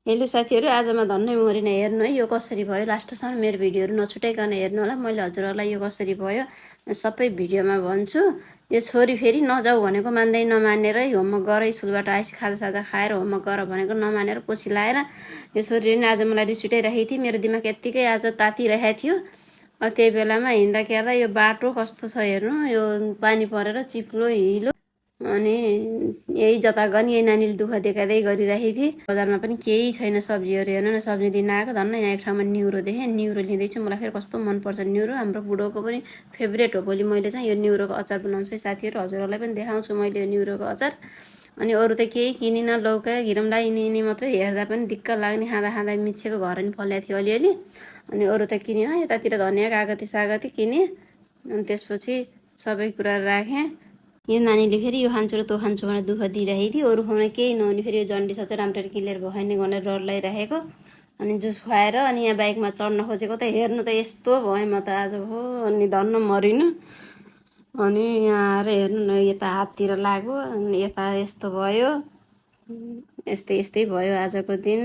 Hello साथीहरू, आजमा धन्नै Marin हेर्नु है यो कसरी भयो। लास्टसम्म मेरो भिडियोहरू नछुटाइकन हेर्नु होला। मैले हजुरहरूलाई यो कसरी भयो सबै भिडियोमा भन्छु। यो छोरी फेरि नजाऊ भनेको मान्दै नमानेर होमवर्क गर, स्कुलबाट आएपछि खाजासाजा खाएर होमवर्क गर भनेको नमानेर पछि लाएर यो छोरीले नि आज मलाई रिस उठाइरहेको थियो। मेरो दिमाग यत्तिकै आज तातिरहेको थियो। त्यही बेलामा हिँड्दा यो बाटो कस्तो छ हेर्नु, यो पानी परेर चिप्लो हिलो अनि यही जता गनी यही नानीले दुःख देखाउँदै गरिरहेको थिएँ। बजारमा पनि केही छैन सब्जीहरू, हेर्नु न सब्जी लिन आएको धन्न यहाँ एक ठाउँमा न्युरो देखेँ। न्युरो लिँदैछु, मलाई फेरि कस्तो मनपर्छ न्युरो, हाम्रो बुढोको पनि फेभरेट हो। भोलि मैले चाहिँ यो न्युरोको अचार बनाउँछु है साथीहरू, हजुरहरूलाई पनि देखाउँछु मैले यो न्युरोको अचार। अनि अरू त केही किनिनँ, लौका घिरौँला यिनी मात्रै, हेर्दा पनि दिक्क लाग्ने, खाँदा खाँदा मिचेको घर नि फल्याएको थियो अलिअलि। अनि अरू त किनिनँ, यतातिर धनियाँ कागती सागती किनेँ। अनि त्यसपछि सबै कुरा राखेँ। यो नानीले फेरि यो खान्छु र त्यो खान्छु भनेर दुःख दिइरहेको थियो। अरू खुवाउने केही नहुने, फेरि यो जन्डिस चाहिँ राम्ररी क्लियर भएन भनेर डर लगाइरहेको। अनि जुस खुवाएर अनि यहाँ बाइकमा चढ्न खोजेको त हेर्नु त यस्तो भयो म त आज हो। अनि धन्न मरिनु। अनि यहाँ आएर हेर्नु न यता हाततिर लाग्यो, अनि यता यस्तो भयो। यस्तै यस्तै भयो आजको दिन।